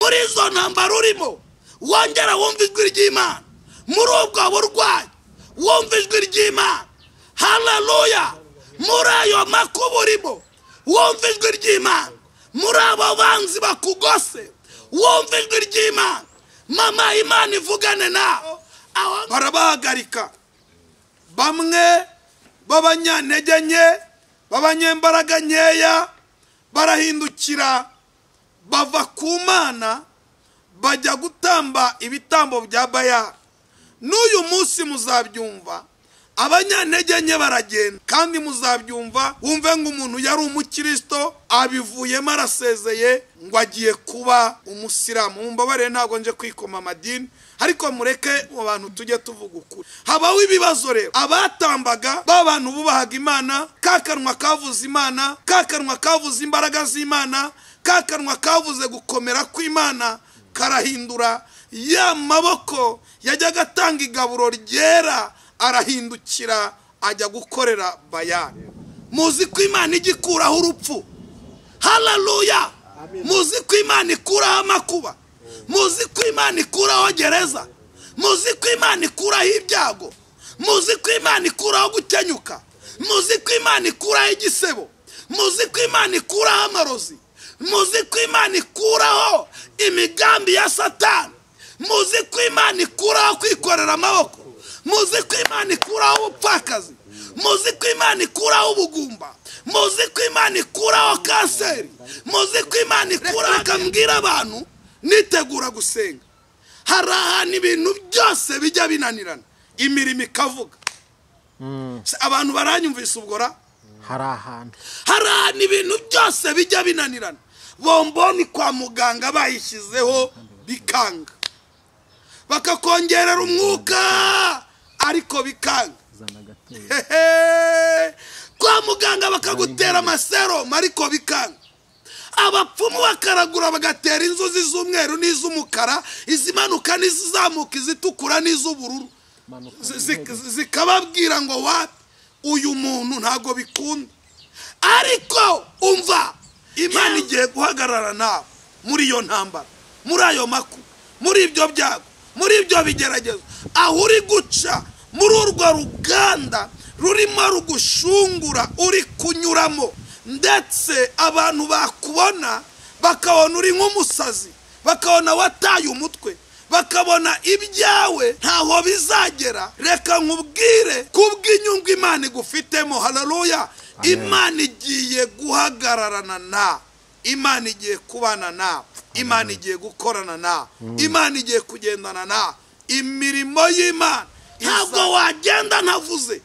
Muri izo ntambara urimo wongera wumva ijwi ry'Imana. Muri ubwo burwayi wumva ijwi ry'Imana. Haleluya. Muri ayo makuba urimo wumva ijwi ry'Imana. Muri abo banzi bakugose wumva ijwi ry'Imana. Mama, Imana ivugane nawe. Barabahagarika bamwe b'abanyantege nke, b'abanyembaraga nkeya, barahindukira bava ku Mana bajya gutamba ibitambo bya Bayali. N'uyu munsi muzabyumva, abanyantege nke baragenda, kandi muzabyumva wumve ngo umuntu yari umukristo abivuyemo arasezeye ngo agiye kuba umusilamu. Mumbabarire ntabwo nje kwikoma amadini, ariko mureke mu bantu tujye tuvuga ukuri. Habaho ibibazo rero. Abatambaga b'abantu bubahaga Imana, kakanwa kavuze Imana, kakanwa kavuze imbaraga z'Imana, kakanwa kavuze gukomera kw'Imana, karahindura ya maboko yajyaga atanga igaburo ryera, arahindukira ajya gukorera Bayali. Muzi ko Imana igikuraho urupfu. Haleluya. Muzi ko Imana ikuraho amakuba. Muzi ko Imana ikuraho gereza. Muzi ko Imana ikuraho ibyago. Muzi ko Imana ikuraho gukenyuka. Muzi ko Imana ikuraho igisebo. Muzi ko Imana ikuraho amarozi. Muzi ko Imana ikuraho imigambi ya Satani. Muzi ko Imana ikuraho kwikorera amaboko. Muzi ko Imana ikuraho ubupfakazi. Muzi ko Imana ikuraho ubugumba. Muzi ko Imana ikuraho kanseri. Muzi ko Imana ikuraho. Akambwira abantu nitegura gusenga, hari ahantu ibintu byose bijya binanirana, imirimo ikavuga. Abantu baranyumvise ubwo ra? Hari ahantu ibintu byose bijya binanirana. Bomboni kwa muganga bayishyizeho bikanga, bakakongerera umwuka ariko bikanga. Kwa muganga bakagutera amaseromu ariko bikanga. Abapfumu bakaragura bagatera inzuzi z'umweru n'iz'umukara, izimanuka n'izizamuka, izitukura n'iz'ubururu, zikababwira ngo wapi, uyu muntu ntago bikunda. Ariko umva, Imana igiye guhagarara nawe muri iyo ntambara, muri ayo makuba, muri ibyo byago, muri ibyo bigeragezo, aho uri guca muri urwo ruganda rurimo rugushungura uri kunyuramo, ndetse abantu bakubona bakabona uri nk'umusazi, bakabona wataye umutwe, bakabona ibyawe ntaho bizagera. Reka nkubwire kubw'inyungu Imana igufitemo. Haleluya. Imana igiye guhagararana na, Imana igiye kubana na, Imana igiye gukorana na, Imana igiye kugendana na. Imirimo y'Imana ntabwo wagenda ntavuze,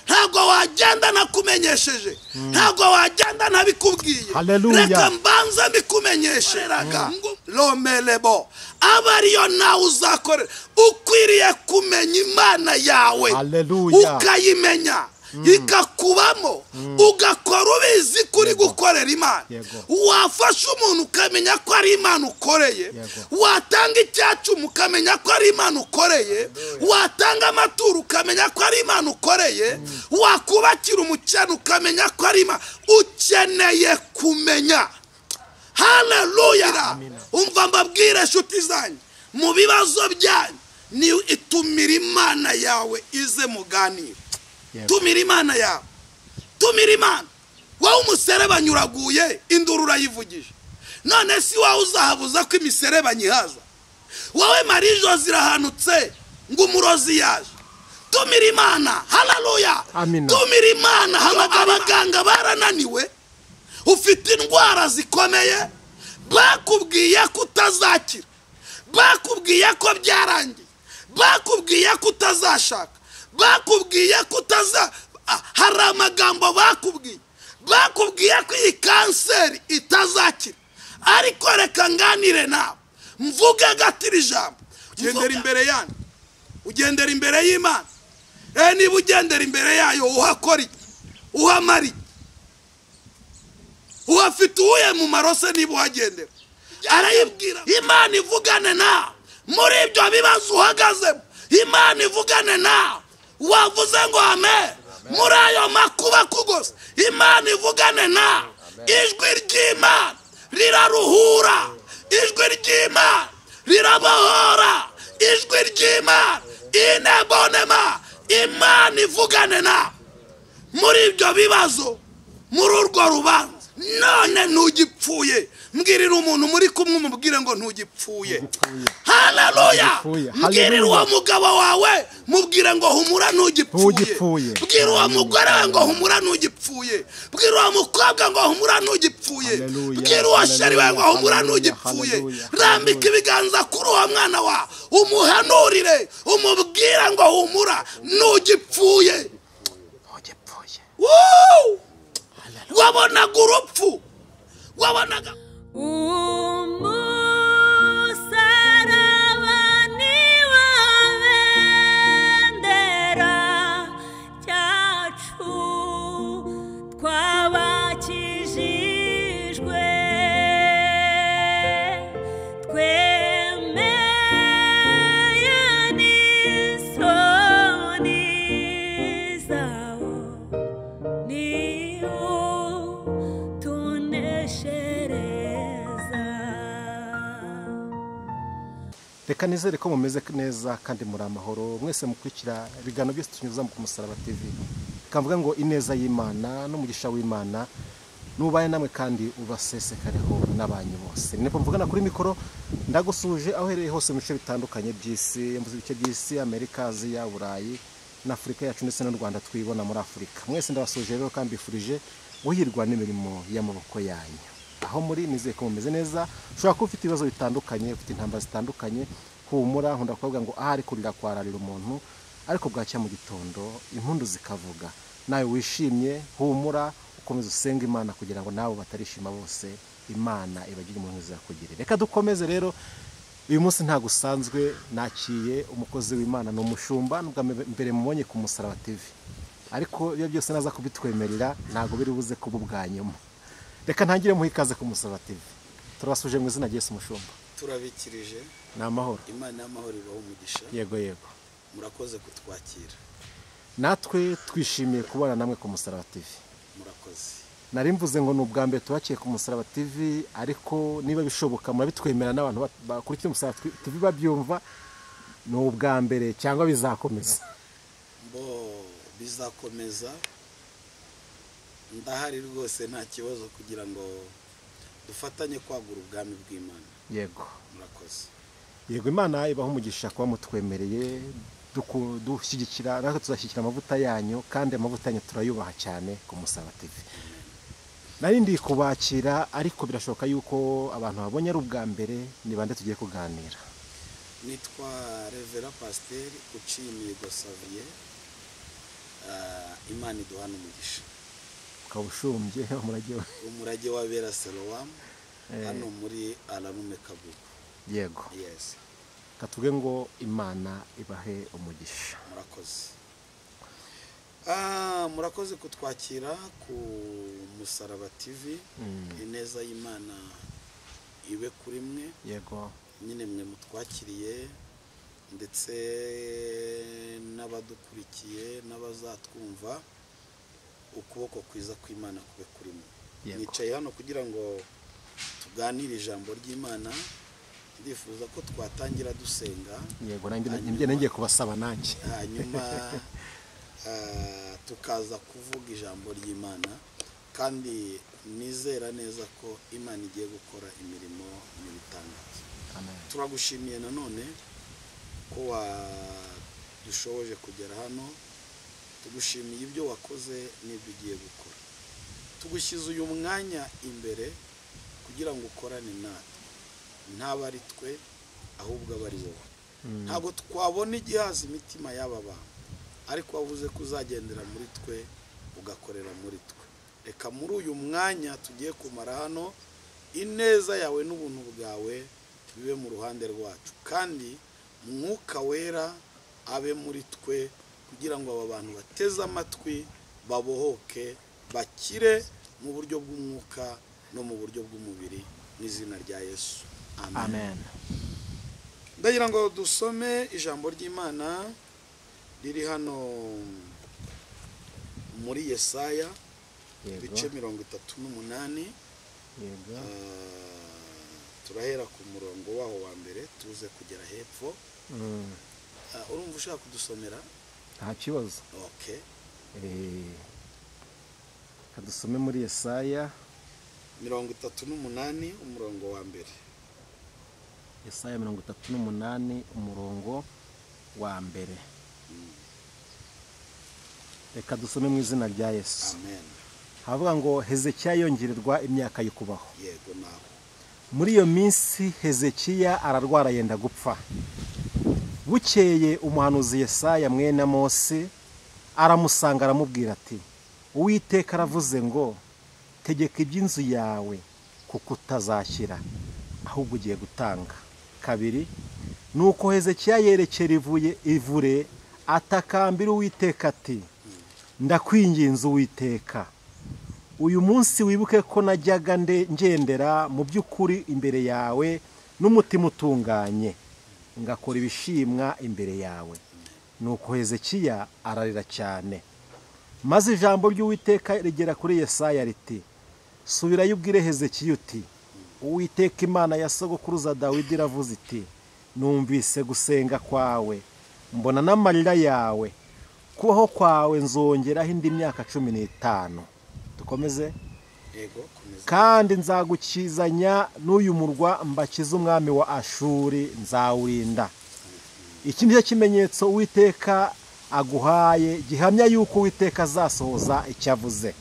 ntabwo wagenda nakumenyesheje, ntabwo wagenda ntabikubwiye. Reka mbanze mbikumenyesheraga. Lomelebo aba ariyo nawe uzakorera. Ukwiriye kumenya Imana yawe, ukayimenya ikakubamo, ugakora ubizi kuri gukorera Imana. Wafasha umuntu ukamenya ko ari Imana ukoreye, watanga icyacumu ukamenya ko ari Imana ukoreye, watanga amaturo ukamenya ko ari Imana ukoreye, wakubakira umukene ukamenya ko ari Imana. Ukeneye kumenya. Haleluya. Umva mbabwire inshuti zanyu, mu bibazo byanyu ni itumira Imana yawe ize muganire. Tumira Imana yawe, tumira Imana. Wowe umuserebanya uraguye, induru urayivugije. None si wowe uzahabuza ko imiserebanya ihaza? Wowe marijo zirahanutse ngo umurozi yaje. Tumira Imana. Haleluya. Tumira Imana. Abaganga barananiwe, ufite indwara zikomeye, bakubwiye ko utazakira, bakubwiye ko byarangiye, bakubwiye ko utazashaka, bakubwiye ko utaza. Hari amagambo bakubwiye, bakubwiye ko iyi kanseri itazakira. Ariko reka nganire nawe, mvuge gatiri ijambo. Ugendera imbere yanyu, ugendera imbere y'Imana. Niba ugendera imbere yayo, uhakora iki? Uhamara iki? Uhafite uwuhe mumaro se niba uhagendera? Arayibwira Imana ivugane nawe muri ibyo bibazo uhagazemo. Imana ivugane nawe. Wavuze ngo amen. Muri ayo makuba kugose, Imana ivugane nawe. Ijwi ry'Imana riraruhura. Ijwi ry'Imana rirabohora. Ijwi ry'Imana inebonema. Imana ivugane nawe muri ibyo bibazo, muri urwo rubanza. None ntugipfuye. Mbwirira umuntu muri kumwe umubwire ngo ntugipfuye. Haleluya. Mbwirira uwo mugabo wawe mubwire ngo humura ntugipfuye. Mbwira uwo mugore wawe ngo humura ntugipfuye. Mbwira uwo mukobwa ngo humura ntugipfuye. Mbwira uwo sheri wawe ngo humura ntugipfuye. Rambika ibiganza kuri uwo mwana wawe umuhanurire umubwire ngo humura ntugipfuye. Wabonaga urupfu, wabonaga umusaraba ni wo bendera cyacu twabakijijwe, twemeye n'isoni zawo Reka nizere ko mumeze neza kandi muri amahoro mwese mukurikira ibiganiro byose tunyuza ku Musaraba TV. Kavuga ngo ineza y'Imana n'umugisha w'Imana nubaye namwe kandi ubasesekareho n'abanyu bose. Nipo mvugana kuri mikoro ndagusuje aho hereye hose mu bice bitandukanye by'isi, mvuze ibice by'isi, Amerika, Aziya, Burayi na Afurika yacu ndetse n'u Rwanda twibona muri Afurika. Mwese ndabasuje rero kandi mbifurije guhirwa n'imirimo y'amaboko yanyu. Aho muri nizeye ko mumeze neza. Ushobora kuba ufite ibibazo bitandukanye, ufite intambara zitandukanye, humura. Nkunda kuvuga ngo ahari kurira kwararira umuntu, ariko bwacya mu gitondo impundu zikavuga. Nawe wishimye, humura, ukomeze usenga Imana kugira ngo nabo batarishima bose Imana ibagire umuntu izakugirira. Reka dukomeze rero. Uyu munsi ntago usanzwe, nakiye umukozi w'Imana, ni umushumba n'ubwa mbere mubonye ku Musaraba TV, ariko iyo byose naza kubitwemerera ntago biri buze kuba ubwa nyuma. Reka ntangire muhe ikaze ku Musaraba TV. Turabasuje mu izina rya Yesu umushumba. Turabikirije. Ni amahoro. Imana y'amahoro ibahe umugisha. Yego yego. Murakoze kutwakira. Natwe twishimiye kubana namwe ku Musaraba TV. Murakoze. Nari mvuze ngo ni ubwa mbere tubakiye ku Musaraba TV, ariko niba bishoboka murabitwemera n'abantu bakurikira Musaraba TV babyumva, ni ubwa mbere cyangwa bizakomeza? Bo bizakomeza. Ndahari rwose nta kibazo kugira ngo dufatanye kwagura ubwami bw'Imana. Yego. Murakoze. Yego, Imana ibaho umugisha kuba mutwemereye dushyigikira, natwe tuzashyigikira amavuta yanyu kandi amavuta yanyu turayubaha cyane ku Musaraba TV. Nari ndi kubakira ariko birashoboka yuko abantu babonye ari ubwa mbere. Ni bande tugiye kuganira? Nitwa Revera Pasteur Uciyimihigo Xavier. Imana iduhana umugisha. Ukaba ushumbye umurage w'abera Siloam hano muri Ararume Kagugu. Yego. Yes. Katuge ngo Imana ibahe umugisha. Murakoze. Murakoze kutwakira ku Musaraba TV. Ineza y'Imana ibe kuri mwe. Yego. Nyine mwe mutwakiriye ndetse n'abadukurikiye n'abazatwumva, ukuboko kwiza kw'Imana kube kuri mwe. Nicaye hano kugira ngo tuganire ijambo ry'Imana. Ndifuza ko twatangira dusenga. Yego, nanjye ngiye kubasaba nanjye. Hanyuma tukaza kuvuga ijambo ry'Imana, kandi nizera neza ko Imana igiye gukora imirimo n'ibitangaza. Turagushimiye nanone ko wadushoboje kugera hano. Tugushimiye ibyo wakoze n'ibyo ugiye gukora. Tugushyize uyu mwanya imbere kugira ngo ukorane natwe, ntaba ari twe ahubwo aba ari wowe. Ntabwo twabona igihaza imitima y'aba bantu, ariko wavuze ko uzagendera muri twe ugakorera muri twe. Reka muri uyu mwanya tugiye kumara hano, ineza yawe n'ubuntu bwawe bibe mu ruhande rwacu, kandi Mwuka Wera abe muri twe kugira ngo aba bantu bateze amatwi babohoke, bakire mu buryo bw'umwuka no mu buryo bw'umubiri, mu izina rya Yesu. Amen. Ndagira ngo dusome ijambo ry'Imana riri hano muri Yesaya ibice 38. Yego. Turahera ku murongo waho wa mbere tuze kugera hepfo. Urumva ushaka kudusomera? Nta kibazo. Okay. Kadusome muri Yesaya 38 umurongo wa mbere. Yesaya 38 umurongo wa mbere. Reka dusome mu izina rya Yesu. Amen. Havuga ngo Hezekiya yongererwa imyaka yo kubaho. Yego naho. Muri iyo minsi Hezekiya ararwara yenda gupfa. Bukeye umuhanuzi Yesaya mwene Amosi aramusanga aramubwira ati: Uwiteka aravuze ngo tegeka iby'inzu yawe kuko utazashyira ahubwo ugiye gutanga. Kabiri, nuko Hezekiya yerekera ivure atakambira Uwiteka ati: ndakwinginze Uwiteka, uyu munsi wibuke ko najyaga ngendera mu by'ukuri imbere yawe n'umutima utunganye, ngakora ibishimwa imbere yawe. Nuko Hezekiya ararira cyane. Maze ijambo ry'Uwiteka rigera kuri Yesaya riti: subirayo ubwire Hezekiya uti: Uwiteka Imana ya sogokuruza Dawidi iravuze iti: numvise gusenga kwawe, mbona n'amarira yawe, kubaho kwawe nzongeraho indi myaka 15. Dukomeze. Yego, komeza. Kandi nzagukizanya n'uyu murwa mbakize umwami wa Ashuri, nzawurinda. Iki nicyo kimenyetso Uwiteka aguhaye gihamya yuko Uwiteka azasohoza icyo avuze.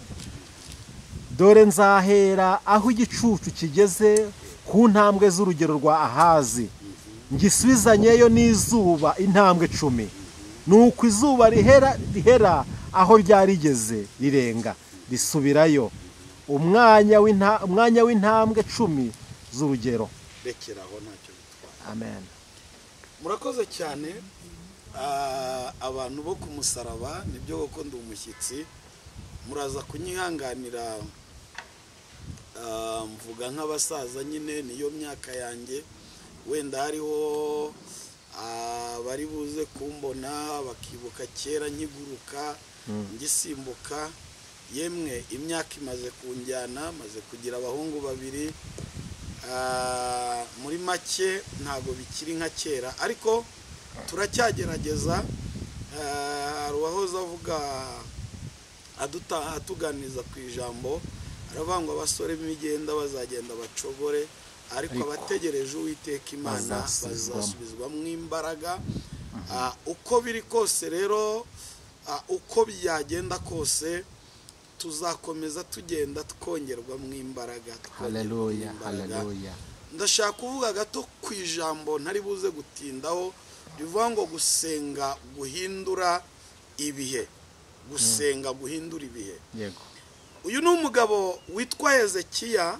Dore nzahera aho igicucu kigeze ku ntambwe z'urugero rwa Ahazi, ngisubizanyeyo n'izuba intambwe 10. Nuko izuba rihera aho ryarigeze rirenga risubirayo umwanya w'intambwe 10 z'urugero. Rekeraho ntacyo bitwaye. Amen. Murakoze cyane abantu bo ku musaraba, nibyo koko ndi umushyitsi, muraza kunyihanganira. Mvuga nk'abasaza nyine, niyo myaka yanjye, wenda hariho bari buze kumbona bakibuka kera nkiguruka ngisimbuka. Yemwe imyaka imaze kunjyana, maze kugira abahungu babiri. Muri make ntago bikiri nka kera, ariko turacyagerageza. Hari uwahoze avuga atuganiriza ku ijambo, aravuga ngo abasore b'imigenda bazagenda bacogore, ariko abategereje Uwiteka Imana bazasubizwamo imbaraga. Uko biri kose rero, uko byagenda kose, tuzakomeza tugenda twongerwamo imbaraga. Haleluya, haleluya. Ndashaka kuvuga gato ku ijambo ntari buze gutindaho, rivuga ngo gusenga guhindura ibihe. Gusenga guhindura ibihe. Yego. Uyu ni umugabo witwa Hezekiya,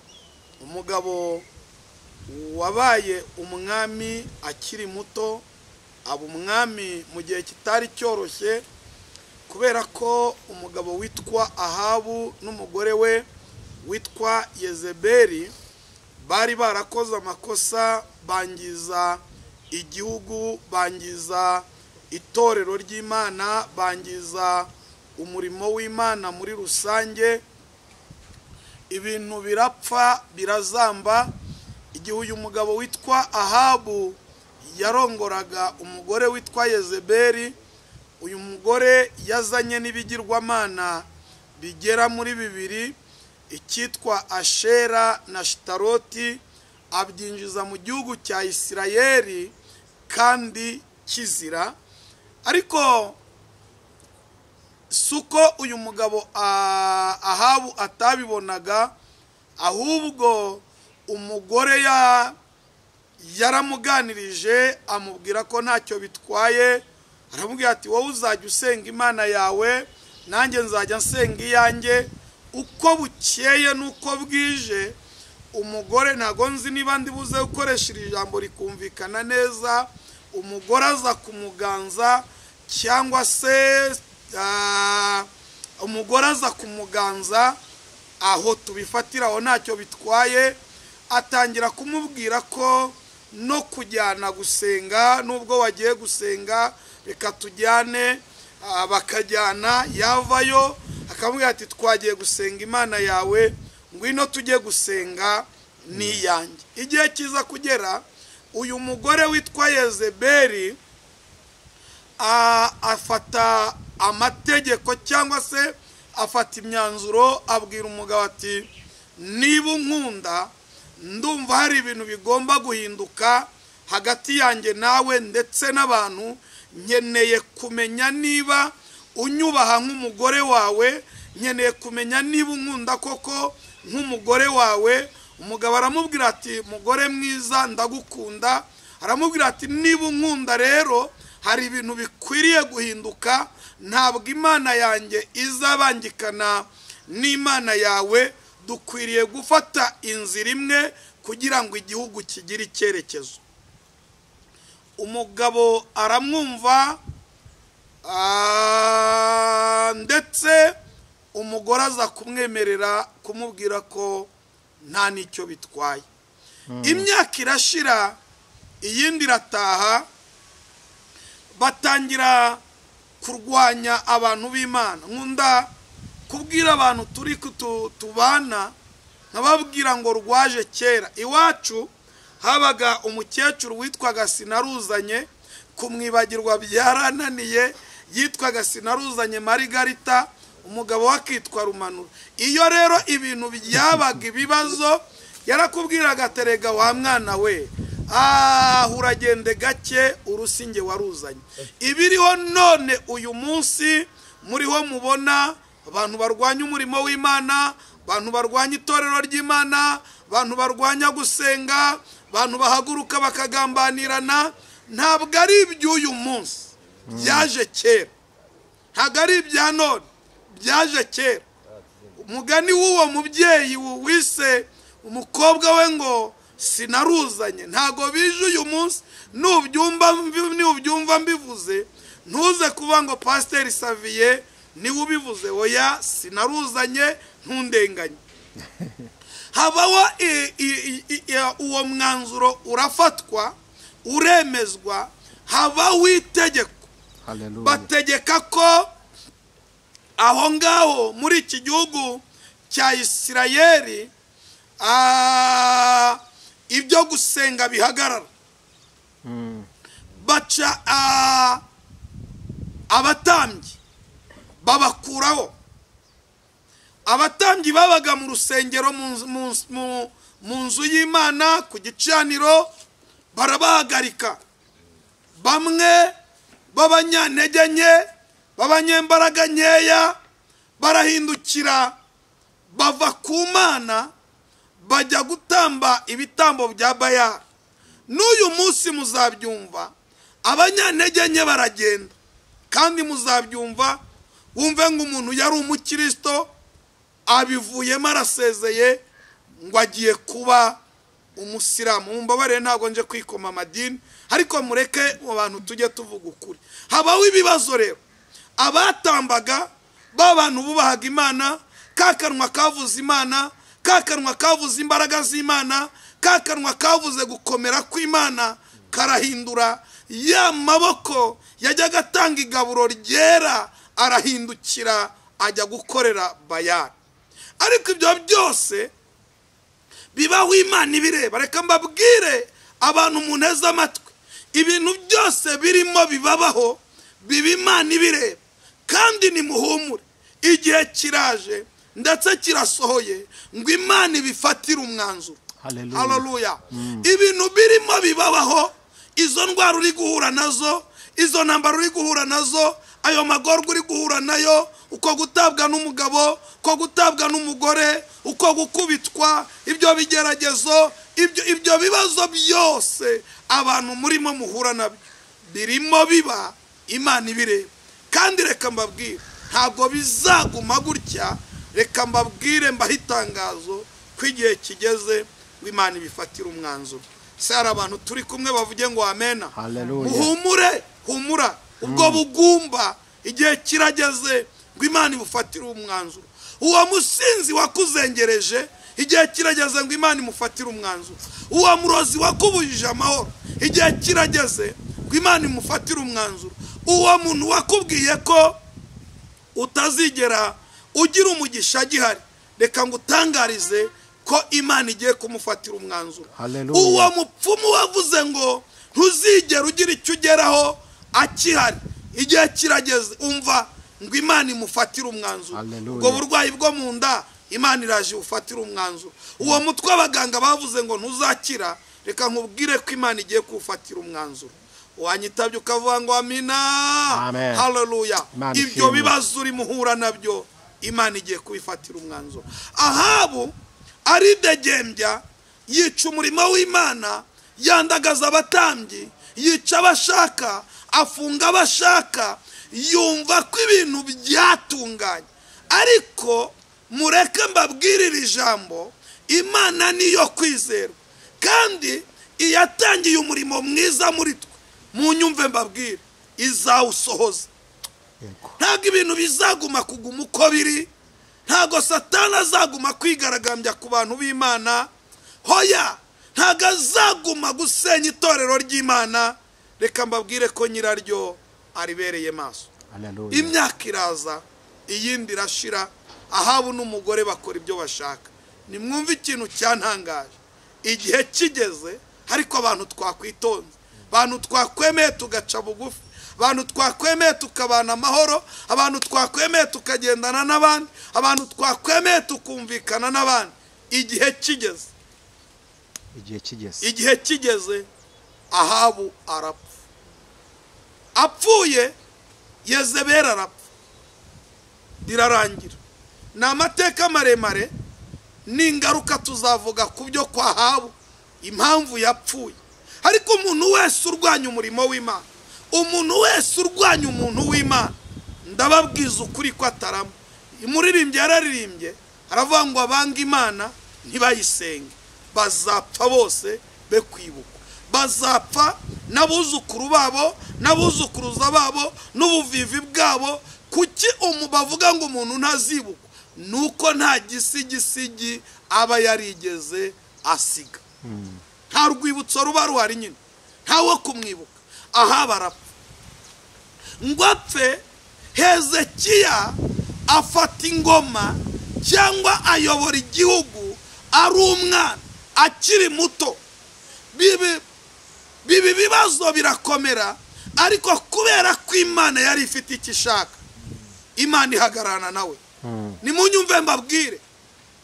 umugabo wabaye umwami akiri muto, aba umwami mu gihe kitari cyoroshye, kubera ko umugabo witwa Ahabu n'umugore we witwa Yezebeli bari barakoze amakosa, bangiza igihugu, bangiza itorero ry'Imana, bangiza umurimo w'Imana muri rusange. Ibintu birapfa birazamba. Igihe uyu mugabo witwa Ahabu yarongoraga umugore witwa Yezebeli, uyu mugore yazanye n'ibigirwamana bigera muri 2, icyitwa Ashera na Shitaroti, abyinjiza mu gihugu cya Isirayeli kandi kizira. Ariko suko uyu mugabo Ahabu atabibonaga, ahubwo umugore yaramuganirije amubwira ko ntacyo bitwaye. Aramubwira ati: wowe uzajya usenga Imana yawe, nanjye nzajya nsenga iyanjye. Uko bukeye nuko bwije, umugore, ntago nzi niba ndi buze gukoresha iri jambo rikumvikana neza, umugore aza kumuganza, cyangwa se umugore aza kumuganza, aho tubifatira aho ntacyo bitwaye. Atangira kumubwira ko no kujyana gusenga, nubwo wagiye gusenga reka tujyane, bakajyana. Yavayo akamubwira ati: twagiye gusenga Imana yawe, ngwino tujye gusenga n'iyanjye. Igihe kiza kugera, uyu mugore witwa Yezebeli afata amategeko cyangwa se afata imyanzuro, abwira umugabo ati niba unkunda ndumva hari ibintu bigomba guhinduka hagati yanjye nawe ndetse n'abantu, nkeneye kumenya niba unyubaha nk'umugore wawe, nkeneye kumenya niba unkunda koko nk'umugore wawe. Umugabo aramubwira ati mugore mwiza ndagukunda. Aramubwira ati niba unkunda rero hari ibintu bikwiriye guhinduka, ntabwo Imana yanjye izabangikana n'Imana yawe, dukwiriye gufata inzira imwe kugira ngo igihugu kigire icyerekezo. Umugabo aramwumva, ndetse umugore aza kumwemerera kumubwira ko nta n'icyo bitwaye. Imyaka irashira, iyindi irataha, batangira kurwanya abantu b'Imana. Nkunda kubwira abantu turi tubana, nkababwira ngo rwaje kera. Iwacu habaga umukecuru witwaga Sinaruzanye, kumwibagirwa byarananiye, yitwaga Sinaruzanye Marigarita, umugabo wakitwa Rumanura. Iyo rero ibintu byabaga ibibazo, yarakubwiraga terega wa mwana we, uragende gake urusinge waruzanye. Ibiriho none uyu munsi muriho mubona abantu barwanya umurimo w'Imana, abantu barwanya itorero ry'Imana, abantu barwanya gusenga, abantu bahaguruka bakagambanirana, ntabwo ari iby'uyu munsi, byaje kera. Ntabwo ari ibya none, byaje kera. Umugani w'uwo mubyeyi wise umukobwa we ngo Sinaruzanye, ntabwo bije uyu munsi. Nubyumva mbivuze, ntuze kuba ngo Pasiteri Saviye niwe ubivuze, oya Sinaruzanye, ntundenganye. Habaho uwo mwanzuro urafatwa, uremezwa, habaho itegeko. Bategeka ko aho ngaho muri iki gihugu cya Isirayeli ibyo gusenga bihagarara. Baca abatambyi babakuraho. Abatambyi babaga mu rusengero, mu nzu y'Imana ku gicaniro, barabahagarika. Bamwe b'abanyantege nke, b'abanyembaraga nkeya, barahindukira bava ku Mana bajya gutamba ibitambo bya Bayali. N'uyu munsi muzabyumva, abanyantege nke baragenda, kandi muzabyumva wumve ngo umuntu yari umukristo abivuyemo arasezeye ngo agiye kuba umusilamu. Mumbabarire ntabwo nje kwikoma amadini, ariko mureke mu bantu tujye tuvuga ukuri. Habaho ibibazo rero, abatambaga b'abantu bubahaga Imana, kakanwa kavuze Imana, kakanwa kavuze imbaraga z'Imana, kakanwa kavuze gukomera kw'Imana, karahindura. Ya maboko yajyaga atanga igaburo ryera arahindukira ajya gukorera Bayali. Ariko ibyo byose bibaho Imana ibireba. Reka mbabwire abantu munteze amatwi, ibintu byose birimo bibabaho biba Imana ibireba. Kandi nimuhumure, igihe kiraje ndetse kirasohoye ngo Imana ibifatire umwanzuro. Haleluya. Ibintu birimo bibabaho, izo ndwara uri guhura nazo, izo ntambara uri guhura nazo, ayo magorwa uri guhura nayo, uko gutabwa n'umugabo, uko gutabwa n'umugore, uko gukubitwa, ibyo bigeragezo, ibyo bibazo byose abantu murimo muhura nabyo birimo biba Imana ibireba. Kandi reka mbabwire, ntabwo bizaguma gutya. Reka mbabwire, mbahe itangazo ko igihe kigeze ngo Imana ibifatire umwanzuro. Se hari abantu turi kumwe bavuge ngo amena. Muhumure, humura ubwo bugumba, igihe kirageze ngo Imana ibufatire umwanzuro. Uwo musinzi wakuzengereje, igihe kirageze ngo Imana imufatire umwanzuro. Uwo murozi wakubujije amahoro, igihe kirageze ngo Imana imufatire umwanzuro. Uwo muntu wakubwiye ko utazigera ugira umugisha gihari, reka ngo utangarize ko Imana igiye kumufatira umwanzuro. Uwo mupfumu wavuze ngo ntuzigera ugira icyo ugeraho akihari, igihe kirageze umva ngo Imana imufatire umwanzuro. Ubwo burwayi bwo mu nda Imana iraje ufatira umwanzuro. Uwo mutwe abaganga bavuze ngo ntuzakira, reka nkubwire ko Imana igiye kuwufatira umwanzuro. Wanyitabye ukavuga ngo amina, haleluya. Ibyo bibazo uri muhura nabyo Imana igiye kubifatira umwanzuro. Ahabu aridegembya, yica umurimo w'Imana, yandagaza abatambyi, yica abashaka, afunga abashaka, yumva ko ibintu byatunganye. Ariko mureke mbabwirire ijambo, Imana niyo kwizerwa, kandi iyatangiye umurimo mwiza muri twe, munyumve mbabwire, izawusohoza. Ntabwo ibintu bizaguma kuguma uko biri, ntabwo Satani azaguma kwigaragambya ku bantu b'Imana, hoya ntabwo azaguma gusenya itorero ry'Imana. Reka mbabwire ko nyiraryo aribereye maso. Imyaka iraza iyindi irashira, Ahabu n'umugore bakora ibyo bashaka. Nimwumve ikintu cyantangaje, igihe kigeze ariko abantu twakwitonze, abantu twakwemeye tugaca bugufi, abantu twakwemeye tukabana amahoro, abantu twakwemeye tukagendana n'abandi, abantu twakwemeye tukumvikana n'abandi. Igihe kigeze, igihe kigeze, Ahabu arapfa. Apfuye Yezebeli arapfa, birarangira. Ni amateka maremare n'ingaruka tuzavuga ku byo kwa Ahabu, impamvu yapfuye. Ariko umuntu wese urwanya umurimo w'Imana, umuntu wese urwanya umuntu w'Imana, ndababwiza ukuri ko atarama. Umuririmbyi yararirimbye aravuga ngo abanga Imana ntibayisenge, bazapfa bose be kwibukwa, bazapfa n'abuzukuru babo n'abuzukuruza babo n'ubuvivi bwabo. Kuki bavuga ngo umuntu ntazibukwa? Nuko nta gisigisigi aba yarigeze asiga, nta rwibutso ruba ruhari nyine, ntawo kumwibuka. Ahabu arapfa. Ngo apfe, Hezekiya afata ingoma cyangwa ayobora igihugu ari umwana akiri muto. Bibi bibazo birakomera, ariko kubera ko Imana yari ifite icyo ishaka, Imana ihagararana nawe. Nimunyumve mbabwire,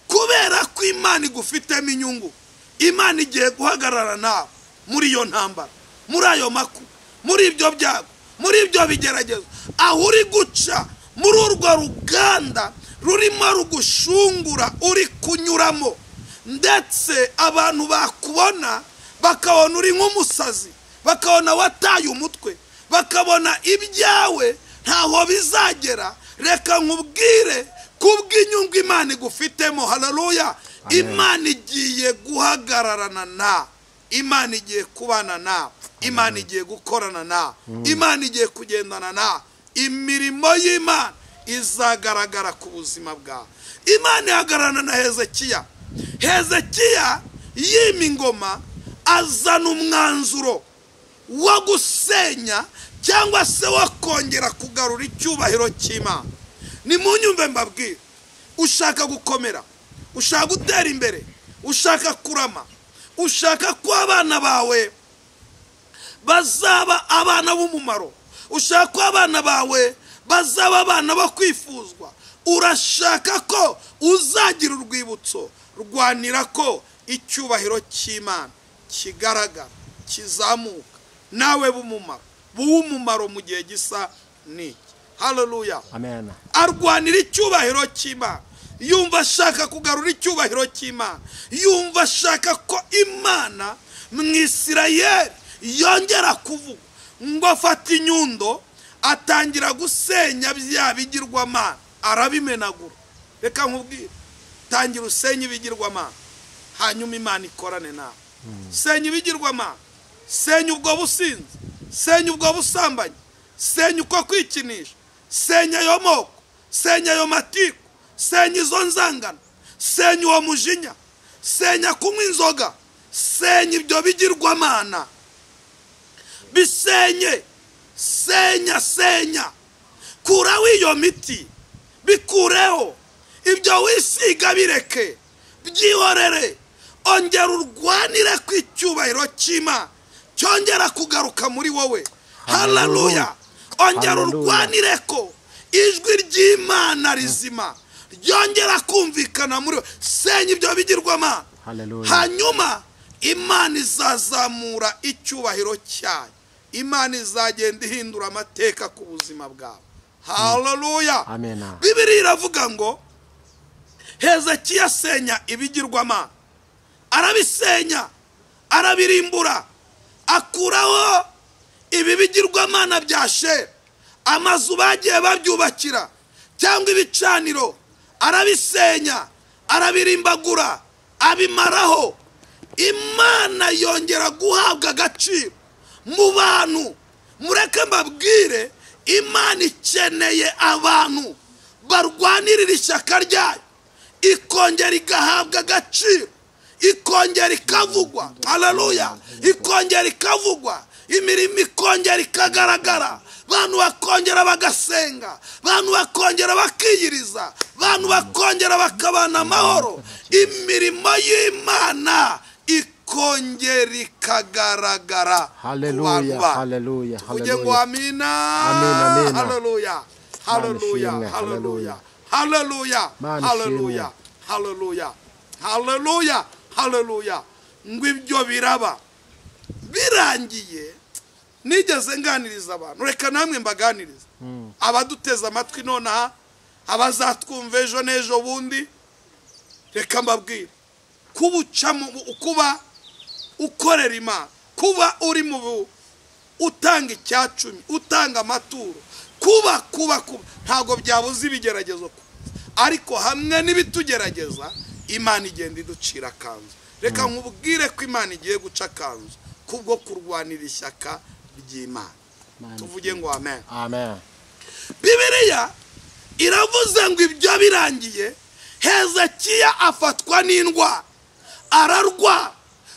kubera ko Imana igufitemo inyungu, Imana igiye guhagarara nawe muri iyo ntambara, muri ayo makuba, muri ibyo byago, muri ibyo bigeragezo, aho uri guca muri urwo ruganda rurimo rugushungura uri kunyuramo, ndetse abantu bakubona bakabona uri nk'umusazi, bakabona wataye umutwe, bakabona ibyawe ntaho bizagera. Reka nkubwire, kubw'inyungu Imana igufitemo, haleluya, Imana igiye guhagararana na, Imana igiye kubana na, Imana igiye gukorana na, Imana igiye kugendana na. Imirimo y'Imana izagaragara ku buzima bwawe. Imana ihagararana na Hezekiya. Hezekiya yima ingoma, azana umwanzuro wo gusenya cyangwa se wo kongera kugarura icyubahiro cy'Imana. Nimunyumve mbabwire, ushaka gukomera, ushaka gutera imbere, ushaka kurama, ushaka ko abana bawe bazaba abana b'umumaro, ushaka ko abana bawe bazaba abana bo kwifuzwa, urashaka ko uzagira urwibutso, rwanira ko icyubahiro cy'Imana kigaragara, kizamuka, nawe b'umumaro, b'umumaro mu gihe gisa n'iki. Haleluya, amen. Arwanira icyubahiro cy'Imana, yumva ashaka kugarura icyubahiro cy'Imana, yumva ashaka ko Imana mu Isirayeli yongera kuvuga. Ngo afata inyundo atangira gusenya bya bigirwamana, arabimenagura. Reka nkubwire, tangira usenye ibigirwamana, hanyuma Imana ikorane nawe. Senya ibigirwamana, senya ubwo businzi, senya ubwo busambanyi, senya uko kwikinisha, senya ayo moko, senya ayo matiku, senya izo nzangano, senya uwo mujinya, senya kunywa inzoga, senya ibyo bigirwamana, bisenye, senya, senya, kuraho iyo miti, bikureho ibyo wisiga, bireke, Byihorere, ongera urwanire ku icyubahiro cy'Imana cyongera kugaruka muri wowe. Haleluya. Ongera urwanire ko ijwi ry'Imana rizima ryongera kumvikana muri wowe. Senya ibyo bigirwamana. Hanyuma Imana izazamura icyubahiro cyayo. Imana izagenda ihindura amateka ku buzima bwawe. Haleluya. Bibiliya iravuga ngo Hezekiya asenya ibigirwamana, arabisenya, arabirimbura, akuraho ibi bigirwamana bya Shera, amazu bagiye babyubakira cyangwa ibicaniro, arabisenya, arabirimbagura, abimaraho. Imana yongera guhabwa agaciro mu bantu. Mureke mbabwire, Imana ikeneye abantu barwanirira ishyaka ryayo, ikongera igahabwa agaciro, ikongera ikavugwa. Haleluya. Ikongera ikavugwa, imirimo ikongera ikagaragara, abantu bakongera bagasenga, abantu bakongera bakiyiriza, abantu bakongera bakabana amahoro. Imirimo y'Imana ikongera ikagaragara. Haleluya, haleluya, haleluya. Ngo amina. Haleluya, haleluya, haleluya, haleluya, haleluya, haleluya, haleluya, haleluya. Ngo ibyo biraba birangiye. Nigeze nganiriza abantu, reka namwe mbaganiriza, abaduteze amatwi nonaha, abazatwumva ejo n'ejo bundi, reka mbabwire, kuba ukorera Imana, kuba uri mu utanga icyacumi, utanga amaturo, kuba kuba kuba ntabwo byabuze ibigeragezo, ariko hamwe n'ibitugerageza Imana igenda iducira akanzu. Reka nkubwire ko Imana igiye guca akanzu kubwo kurwanira ishyaka ry'Imana. Tuvuge ngo amen. Amen. Bibiliya iravuze ngo ibyo birangiye, Hezekiya afatwa n'indwara, ararwara.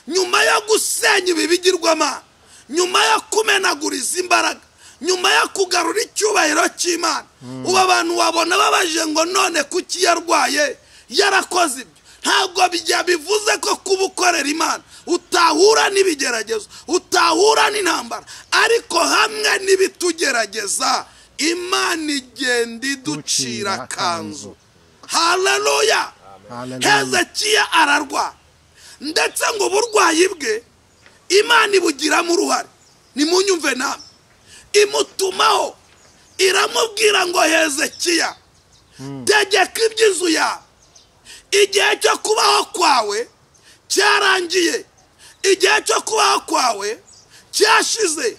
Nyuma yo gusenya ibi bigirwamana, nyuma yo kumenaguriza imbaraga, nyuma yo kugarura icyubahiro cy'Imana, ubu abantu wabona babaje ngo none kuki yarwaye, yarakoze ibyo. Ntabwo bijya bivuze ko kuba ukorera Imana utahura n'ibigeragezo, utahura n'intambara, ariko hamwe n'ibitugerageza Imana igenda iducira akanzu. Haleluya. Hezekiya ararwara, ndetse ngo uburwayi bwe Imana ibugiramo uruhare. Nimunyumve namwe. Imutumaho, iramubwira ngo Hezekiya, tegeka iby'inzu yawe, igihe cyo kubaho kwawe cyarangiye, igihe cyo kubaho kwawe cyashize,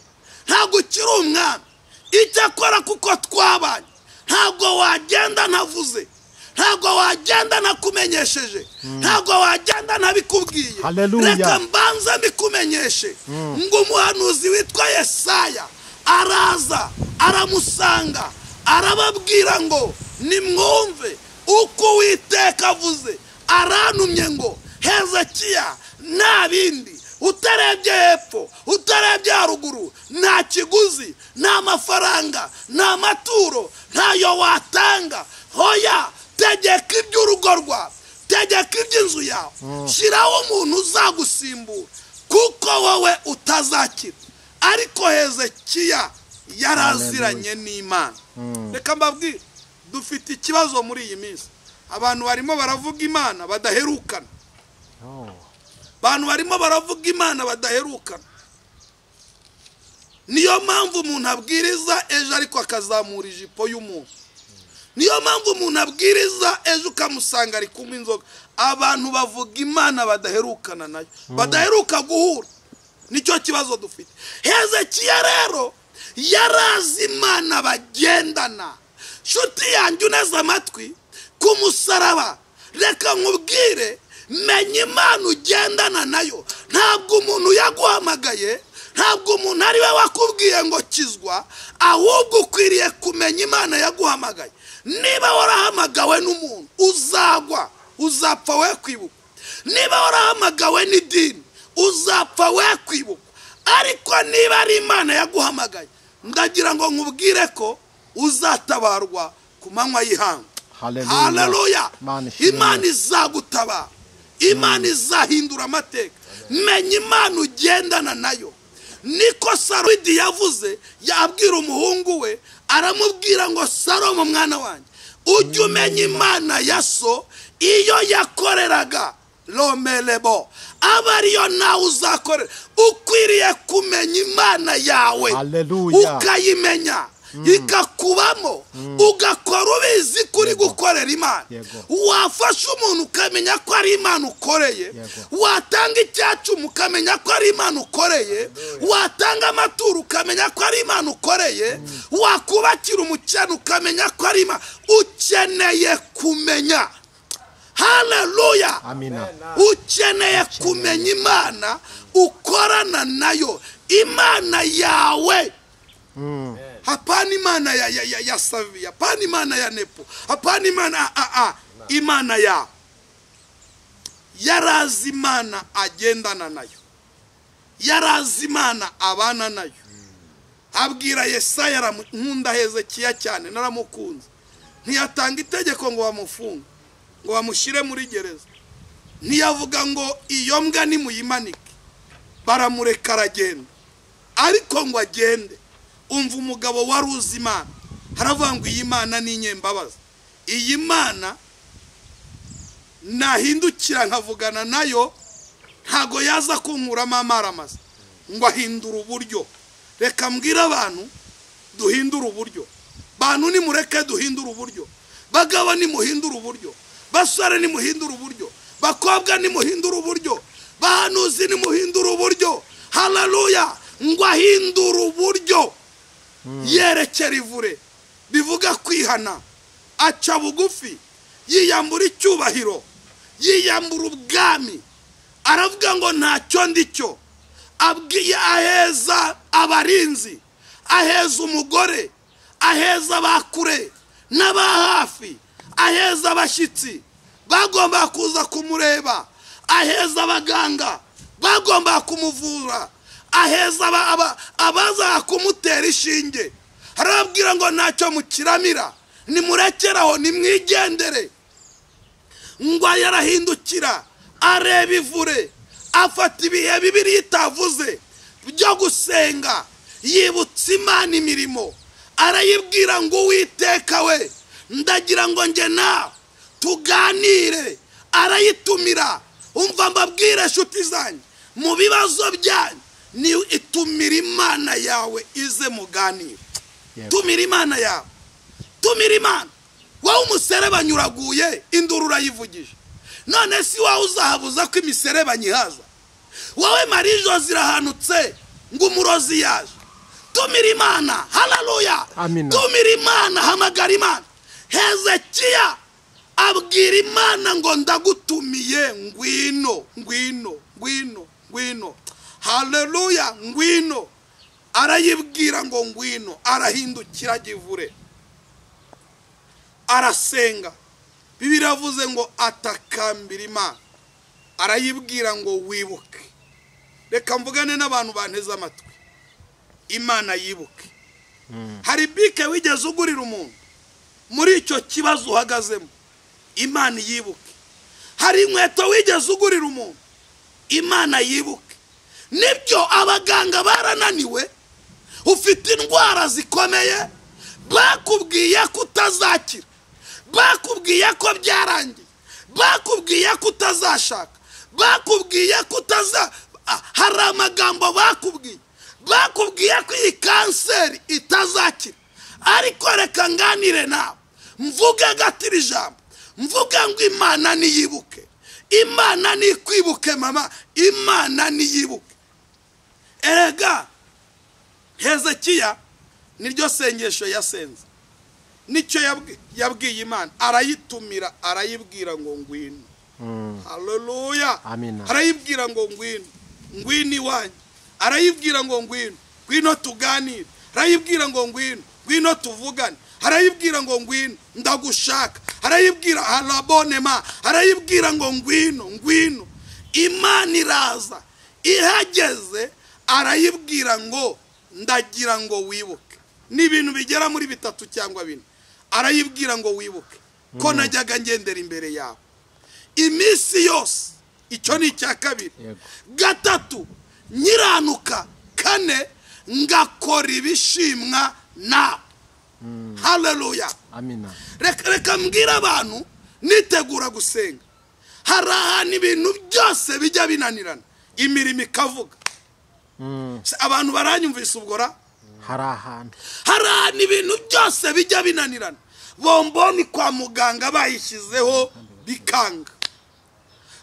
ntabwo ukiri umwami. Icyakora kuko twabanye, ntabwo wagenda ntavuze, ntabwo wagenda ntakumenyesheje, ntabwo wagenda ntabikubwiye. Reka mbanze mbikumenyeshe. Ngo umuhanuzi witwa Yesaya araza, aramusanga, arababwira ngo nimwumve uko Uwiteka avuze. Arantumye ngo Hezekiya, nta bindi, utarebye hepfo, utarebye haruguru, nta kiguzi, nta mafaranga, nta maturo, ntayo watanga. Hoya, tegeka iby'urugo rwawe, tegeka iby'inzu yawe, shyiraho umuntu uzagusimbura, kuko wowe utazakira. Ariko Hezekiya yaraziranye n'Imana. Reka mbabwire, dufite ikibazo muri iyi minsi. Abantu barimo baravuga Imana badaherukana. Abantu barimo baravuga Imana badaherukana. Niyo mpamvu umuntu abwiriza ejo ariko akazamura ijipo y'umuntu. Niyo mpamvu umuntu abwiriza ejo ukamusanga ari kunywa inzoga. Abantu bavuga Imana badaherukana nayo, badaheruka guhura. Nicyo kibazo dufite. Hezekiya rero yarazi Imana bagendana. Shuti yanjye uneze amatwi ku musaraba, reka nkubwire, menya Imana ugendana nayo. Ntabwo umuntu yaguhamagaye, ntabwo umuntu ari we wakubwiye ngo kizwa, ahubwo ukwiriye kumenya Imana yaguhamagaye. Niba warahamagawe n'umuntu, uzagwa, uzapfa we kwibuka. Niba warahamagawe n'idini, uzapfa we kwibuka. Ariko niba ari Imana yaguhamagaye, ndagira ngo nkubwire ko uzatabarwa ku manywa y'ihangu. Haleluya. Imana izagutabara. Imana izahindura amateka. Menya Imana ugendana nayo. Niko Sarudi yavuze, yabwira umuhungu we, aramubwira ngo Salomo mwana wanjye, ujye umenya Imana ya so iyo yakoreraga romelebo, aba ariyo nawe uzakorera. Ukwiriye kumenya Imana yawe, ukayimenya ikakubamo, ugakora ubizi kuri gukorera Imana. Wafasha umuntu ukamenya ko ari Imana ukoreye, watanga icyacumu ukamenya ko ari Imana ukoreye, watanga amaturo ukamenya ko ari Imana ukoreye, wakubakira umukene ukamenya ko ari Imana. Ukeneye kumenya. Haleluya. Amina. Ukeneye kumenya Imana ukorana nayo, Imana yawe. Hapana Imana ya Savi, hapana Imana ya Nepo, hapana Imana Imana ya yarazi Imana agendana nayo, yarazi Imana abana nayo. Abwira Yesaya, nkunda Hezekiya cyane, naramukunze. Ntiyatanga itegeko ngo bamufunge, ngo bamushyire muri gereza. Ntiyavuga ngo iyo mbwa nimuyimanike, baramureka aragenda. Ariko ngo agende, umva umugabo wari uzi Imana, haravuga ngo iyi Mana ni inyembabazi, iyi Mana nahindukira nkavugana nayo ntago yaza kunkuramo amaramasa. Ngo ahindura uburyo. Reka mbwira abantu duhindura uburyo. Bantu nimureke duhindura uburyo. Bagabo nimuhindura uburyo. Basore nimuhindura uburyo. Bakobwa nimuhindura uburyo. Bahanuzi nimuhindura uburyo. Haleluya. Ngo ahindura uburyo. Yerekera ivure, bivuga kwihana, aca bugufi, yiyambura icyubahiro, yiyambura ubwami, aravuga ngo ntacyo ndicyo. Abwiye aheza abarinzi, aheza umugore, aheza abakure n'aba hafi, aheza abashyitsi bagomba kuza kumureba, aheza abaganga bagomba kumuvura, aheza abaza kumutera ishinge. Arababwira ngo ntacyo mukiramira, nimurekeraho, nimwigendere. Ngo yarahindukira areba ivure, afata ibihe bibiri itavuze byo gusenga, yibutsa Imana imirimo, arayibwira ngo Uwiteka we, ndagira ngo nge nawe tuganire. Arayitumira. Umva mbabwire nshuti zanjye, mu bibazo byanyu ni itumira Imana yawe ize muganire. Tumira Imana yawe, tumira Imana. Wowe umuserebanya uraguye, induru urayivugije. None si wowe uzahabuza ko imiserebanya ihaza? Wowe marijo zirahanutse ngo umurozi yaje. Tumira Imana. Haleluya. Tumira Imana, hamagara Imana. Hezekiya abwira Imana ngo ndagutumiye, ngwino, ngwino, ngwino, ngwino. Haleluya, ngwino. Arayibwira ngo ngwino, arahindukira givure, arasenga. Bibiliya iravuze ngo atakambira Imana, arayibwira ngo wibuke. Reka mvugane n'abantu banteze amatwi, Imana yibuke. Hari bike wigeze ugurira umuntu muri icyo kibazo uhagazemo, Imana yibuke. Hari inkweto wigeze ugurira umuntu, Imana yibuke. Nibyo abaganga barananiwe, ufite indwara zikomeye, bakubwiye ko utazakira, bakubwiye ko byarangiye, bakubwiye ko utazashaka, bakubwiye ko utaza, hari amagambo bakubwiye, bakubwiye ko iyi kanseri itazakira. Ariko reka nganire nawe, mvuge gatiri ijambo, mvuge ngo Imana niyibuke. Imana nikwibuke mama, Imana niyibuke. Erega Hezekiya niryo sengesho yasenze, nicyo yabwiye Imana, arayitumira, arayibwira ngo ngwino. Haleluya. Arayibwira ngo ngwino, ngwino iwanjye. Arayibwira ngo ngwino, ngwino tuganire. Arayibwira ngo ngwino, ngwino tuvugane. Arayibwira ngo ngwino, ndagushaka. Arayibwira harabonema. Arayibwira ngo ngwino, ngwino. Imana iraza, ihageze arayibwira ngo ndagira ngo wibuke. Ni ibintu bigera muri bitatu cyangwa bine. Arayibwira ngo wibuke ko najyaga ngendera imbere yawe iminsi yose Icyo ni icya kabiri. Gatatu, nkiranuka. Kane, ngakora ibishimwa na. Haleluya. Amina. Reka mbwira abantu nitegura gusenga, hari ahantu ibintu byose bijya binanirana, imirimo ikavuga. Abantu baranyumvise ubwo ra? Hari ahantu ibintu byose bijya binanirana. Bomboni kwa muganga bayishyizeho bikanga,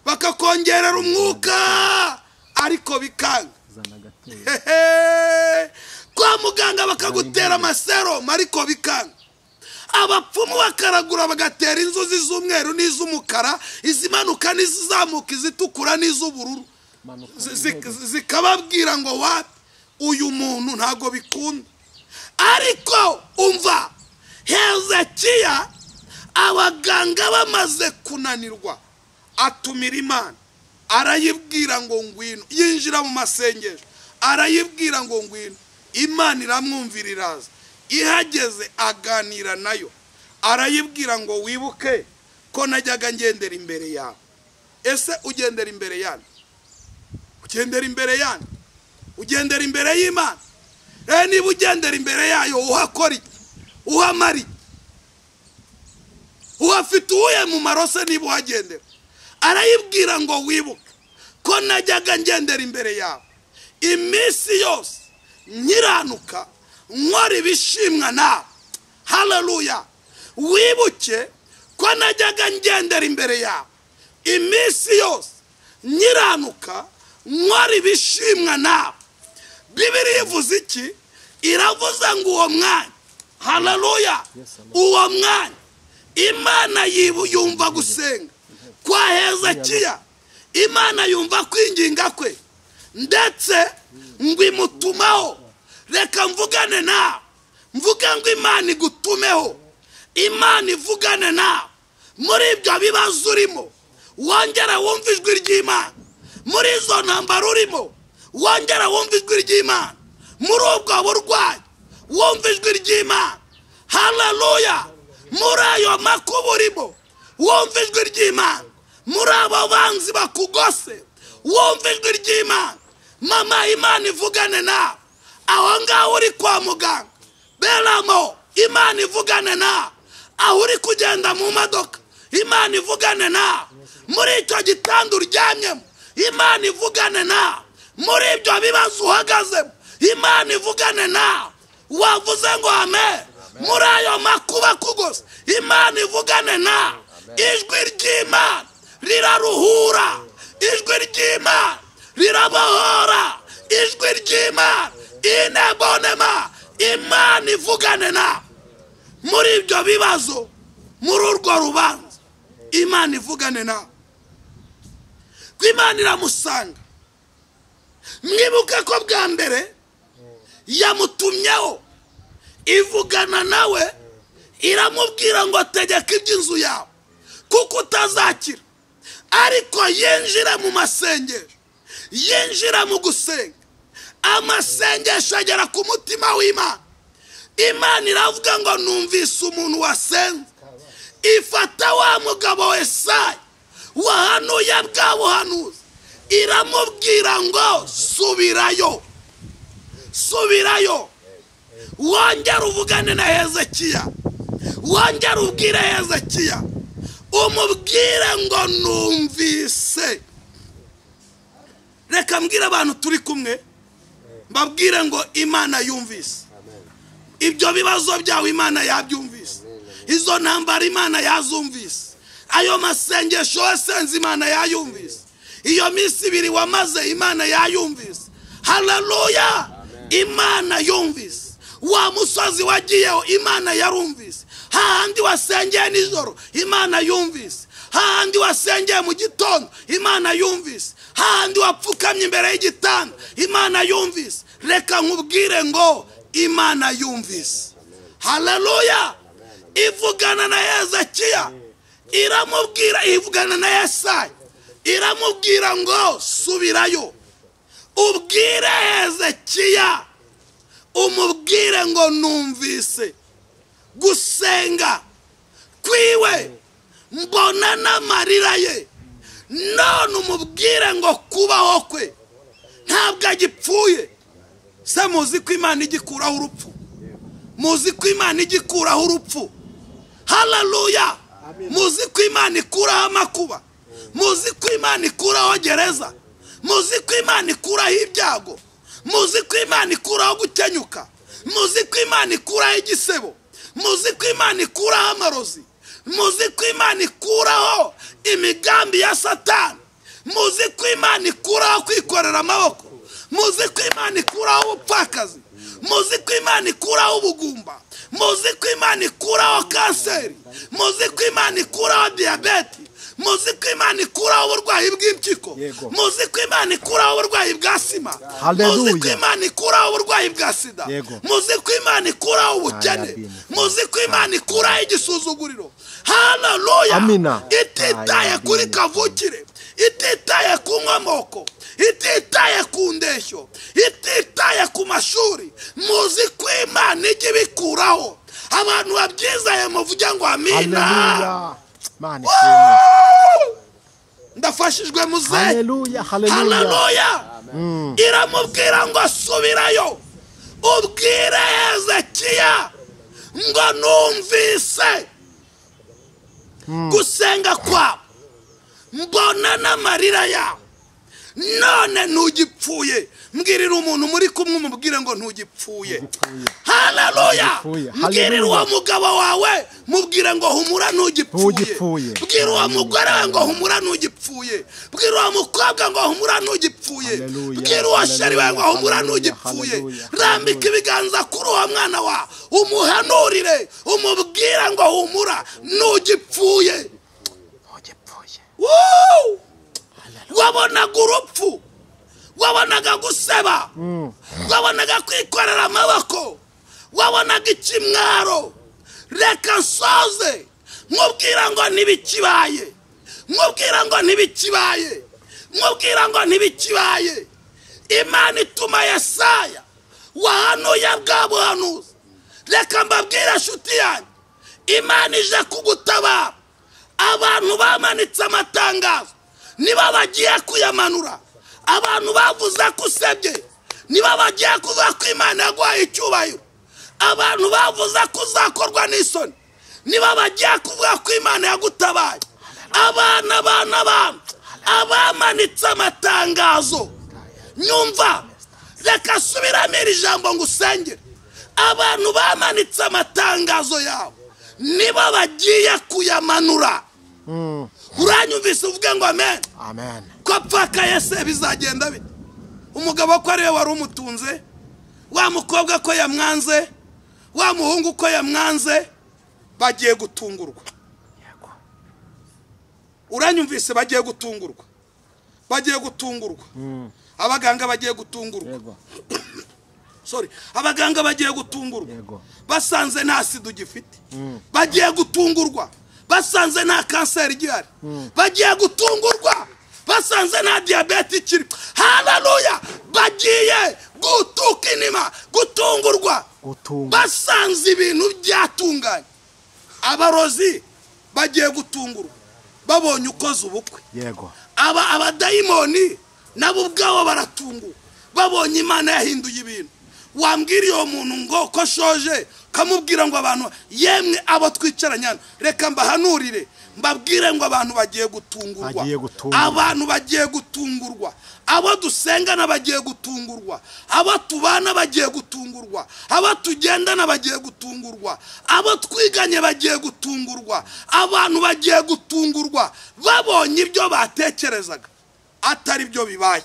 bakakongerera umwuka ariko bikanga. Kwa muganga bakagutera amaseromu ariko bikanga. Abapfumu bakaragura bagatera inzuzi z'umweru n'iz'umukara, izimanuka n'izizamuka, izitukura n'iz'ubururu, zikababwira ngo wapi, uyu muntu ntago bikunda. Ariko umva, Hezekiya abaganga bamaze kunanirwa, atumira Imana, arayibwira ngo ngwino. Yinjira mu masengesho, arayibwira ngo ngwino. Imana iramwumvira iraza. Ihageze aganira nayo, arayibwira ngo wibuke ko najyaga ngendera imbere yawe. Ese ugendera imbere yanyu? Ugendera imbere yanyu? Ugendera imbere y'Imana? Niba ugendera imbere yayo, uhakora iki? Uhamara iki? Uhafite uwuhe mumaro se niba uhagendera? Arayibwira ngo wibuke ko najyaga ngendera imbere yawe iminsi yose, nkiranuka, nkora ibishimwa nawe. Haleluya. Wibuke ko najyaga ngendera imbere yawe iminsi yose, nkiranuka, nkora ibishimwa nawe. Bibiliya ivuze iki? Iravuze ngo uwo mwanya, haleluya, uwo mwanya Imana yumva gusenga kwa Hezekiya, Imana yumva kwinginga kwe, ndetse ngo imutumaho. Reka mvugane nawe, mvuge ngo Imana igutumeho, Imana ivugane nawe muri ibyo bibazo urimo, wongera wumve ijwi ry'Imana. Muri izo ntambara urimo, wongera wumve ijwi ry'Imana. Muri ubwo burwayi, wumve ijwi ry'Imana. Haleluya. Muri ayo makuba urimo, wumve ijwi ry'Imana. Muri abo banzi bakugose, wumve ijwi ry'Imana. Mama, Imana ivugane nawe. Aho ngaho uri kwa muganga, beramo, Imana ivugane nawe. Aho uri kugenda mu modoka, Imana ivugane nawe. Muri icyo gitanda uryamyemo, Imana ivugane nawe. Muri ibyo bibazo uhagazemo, Imana ivugane nawe. Wavuze ngo amen. Muri ayo makuba kugose, Imana ivugane nawe. Ijwi ry'Imana riraruhura, ijwi ry'Imana rirabohora, ijwi ry'Imana inebonema. Imana ivugane nawe muri ibyo bibazo, muri urwo rubanza, Imana ivugane nawe. Imana iramusanga. Mwibuke ko bwa mbere yamutumyeho, ivugana nawe, iramubwira ngo tegeka iby'inzu yawe kuko utazakira. Ariko yinjira mu masengesho, yinjira mu gusenga, amasengesho agera ku mutima w'Imana. Imana iravuga ngo numvise umuntu wasenze. Ifata wa mugabo Yesaya wahanuye bwa buhanuzi, iramubwira ngo subirayo, subirayo, wongera uvugane na Hezekiya, wongera ubwire Hezekiya, umubwire ngo numvise. Reka mbwire abantu turi kumwe, mbabwire ngo Imana yumvise. Ibyo bibazo byawe Imana yabyumvise, izo ntambara Imana yazumvise, ayo masengesho wasenze Imana yayumvise, iyo minsi ibiri wamaze Imana yayumvise. Haleluya. Imana yumvise. Wa musozi wagiyeho Imana yarumvise. Hahandi wasengeye nijoro Imana yumvise. Hahandi wasengeye mu gitondo Imana yumvise. Hahandi wapfukamye imbere y'igitanda Imana yumvise. Reka nkubwire ngo Imana yumvise. Haleluya. Ivugana na Hezekiya, iramubwira, ivugana na Yesaya, iramubwira ngo subirayo, ubwire Hezekiya, umubwire ngo numvise gusenga kwiwe, mbona n'amarira ye. None umubwire ngo kubaho kwe ntabwo agipfuye. Se muzi ko Imana igikuraho urupfu? Muzi ko Imana igikuraho urupfu? Haleluya! Muzi ko Imana ikuraho amakuba? Muzi ko Imana ikuraho gereza? Muzi ko Imana ikuraho ibyago? Muzi ko Imana ikuraho gukenyuka? Muzi ko Imana ikuraho igisebo? Muzi ko Imana ikuraho amarozi? Muzi ko Imana ikuraho imigambi ya Satani? Muzi ko Imana ikuraho kwikorera amaboko? Muzi ko Imana ikuraho ubupfakazi? Muzi ko Imana ikuraho ubugumba? Muzi ko Imana ikuraho kanseri? Muzi ko Imana ikuraho diyabete? Muzi ko Imana ikuraho uburwayi bw'impyiko? Muzi ko Imana ikuraho uburwayi bwa sima? Muzi ko Imana ikuraho uburwayi bwa sida? Muzi ko Imana ikuraho ubukene? Muzi ko Imana ikuraho igisuzuguriro? Haleluya! Ititaye kuri kavukire, ititaye ku nkomoko, ititaye ku ndeshyo, ititaye ku mashuri, muzi ko Imana ijya ibikuraho. Abantu babyizaye muvuge ngo amina. Ndafashijwe muze. Haleluya, haleluya. Iramubwira ngo subirayo ubwire Hezekiya ngo numvise gusenga kwawe, mbona n'amarira yawe, none ntugipfuye. Mbwirira umuntu muri kumwe umubwire ngo ntugipfuye. Haleluya! Mbwirira uwo mugabo wawe, mubwire ngo humura ntugipfuye. Mbwira uwo mugore wawe ngo humura ntugipfuye. Mbwira uwo mukobwa ngo humura ntugipfuye. Mbwira uwo sheri wawe ngo humura ntugipfuye. Rambika ibiganza kuri uwo mwana wawe, umuhanurire, umubwire ngo humura ntugipfuye. Wabonaga urupfu, wabonaga guseba, wabonaga kwikorera amaboko, wabonaga ikimwaro. Reka nsoze mubwira ngo ntibikibaye, mubwira ngo ntibikibaye, mubwira ngo ntibikibaye. Imana ituma Yesaya wahanuye bwa buhanuzi. Reka mbabwire nshuti yanjye, Imana ije kugutabara. Abantu bamanitse amatangazo niba bagiye kuyamanura. Abantu bavuze ko usebye niba bagiye kuvuga ko Imana yaguhaye icyubahiro. Abantu bavuze ko uzakorwa n'isoni niba bagiye kuvuga ko Imana yagutabaye. Abana abana abana abamanitse amatangazo, nyumva, reka subiramo iri jambo ngo usengere. Abantu bamanitse amatangazo yawe niba bagiye kuyamanura. Uranyumvise uvuge ngo amen. Amen. Ko pfakaye se bizagenda bite? Umugabo ko ariwe wari umutunze, wa mukobwa ko yamwanze, wa muhungu ko yamwanze, bagiye gutungurwa. Uranyumvise, bagiye gutungurwa, bagiye gutungurwa. Abaganga bagiye gutungurwa. Sorry, abaganga bagiye gutungurwa. Basanze nta sida ugifite. Bagiye gutungurwa. Basanze nta kanseri igihari. Bagiye gutungurwa. Basanze nta diyabete ikiri. Haleluya! Bagiye gutuka inima, gutungurwa. Basanze ibintu byatunganye. Abarozi bagiye gutungurwa babonye ukoze ubukwe. Yego. Abadayimoni nabo ubwabo baratungurwa babonye Imana yahinduye ibintu. Wambwira iyo muntu ngo ko shoje, kamubwira ngo abantu yemwe abo twicaranye, reka mbahanurire mbabwire ngo abantu bagiye gutungurwa. Abantu bagiye gutungurwa. Abo dusengana bagiye gutungurwa. Abo tubana bagiye gutungurwa. Abo tugendana bagiye gutungurwa. Abo twiganye bagiye gutungurwa. Abantu bagiye gutungurwa babonye ibyo batekerezaga atari byo bibaye.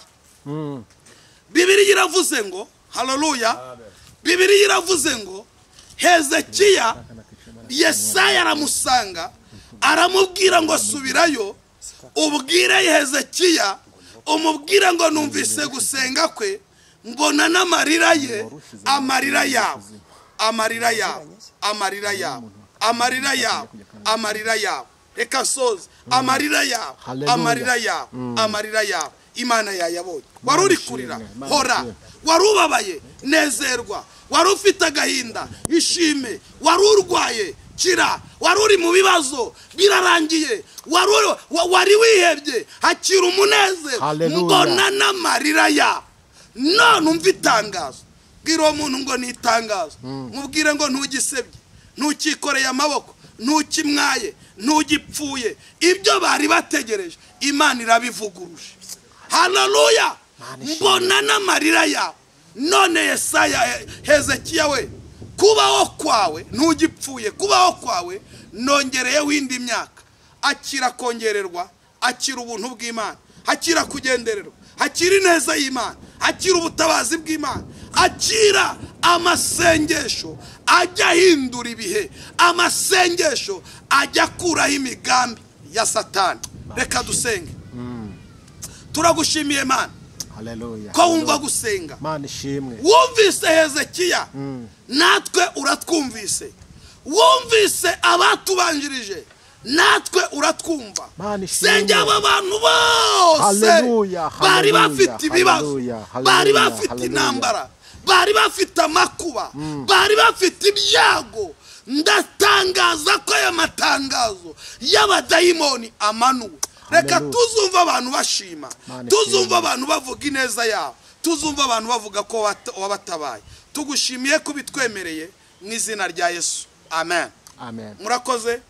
Bibiliya iravuze ngo haleluya. Bibiliya iravuze ngo Hezekiya, Yesaya aramusanga aramubwira ngo subirayo ubwire Hezekiya, umubwire ngo numvise gusenga kwe, mbona n'amarira ye, amarira yawe, amarira yawe, amarira yawe, amarira yawe, amarira yawe. Reka nsoze. Amarira yawe, amarira yawe, amarira yawe, Imana yayabonye. Wari uri kurira, hora. Wari ubabaye, nezerwa. Wari ufite agahinda, ishime. Wari urwaye, kira. Wari uri mu bibazo, birarangiye. Wari wihebye, hakira umunezero. Mbona n'amarira ya none umva itangazo. Bwira uwo muntu ngo ni itangazo, mubwire ngo ntugisebye, ntukikoreye amaboko, ntukimwaye, ntugipfuye. Ibyo bari bategereje Imana irabivuguruje. Haleluya! Mbona n'amarira yawe none Yesaya, Hezekiya we, kubaho kwawe ntugipfuye, kubaho kwawe nongereyeho indi myaka. Akira kongererwa, akira ubuntu bw'Imana, akira kugendererwa, akira ineza y'Imana, akira ubutabazi bw'Imana, akira amasengesho ajya ahindura ibihe, amasengesho ajya akuraho imigambi ya Satani. Reka dusenge. Turagushimiye Mana. Haleluya. Ko wumva gusenga. Mana ishimwe. Wumvise Hezekiya, natwe uratwumvise. Wumvise abatubanjirije, natwe uratwumva. Sengera aba bantu bose bari bafite ibibazo, bari bafite intambara, bari bafite amakuba, bari bafite ibyago. Ndatangaza ko aya matangazo y'abadayimoni amanuwe. Reka tuzumva abantu bashima, tuzumva abantu bavuga ineza yabo, tuzumva abantu bavuga ko wabatabaye. Tugushimiye kubitwemereye mu izina rya Yesu. Amen. Amen. Murakoze.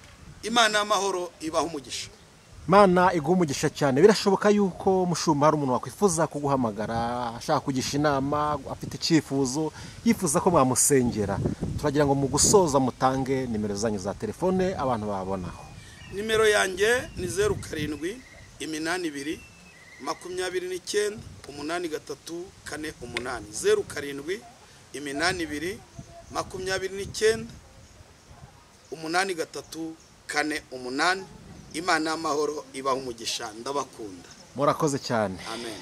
Imana y'amahoro ibaha umugisha. Imana iguha umugisha cyane. Birashoboka yuko mushumba hari umuntu wakwifuza kuguhamagara, ashaka kugisha inama, afite icyifuzo, yifuza ko mwamusengera. Turagira ngo mu gusoza mutange nimero zanyu za telefone abantu babonaho. Nimero yanjye ni 07 82 29 83 48. 07 82 29 83 48. Imana y'amahoro ibaha umugisha. Ndabakunda. Murakoze cyane. Amen.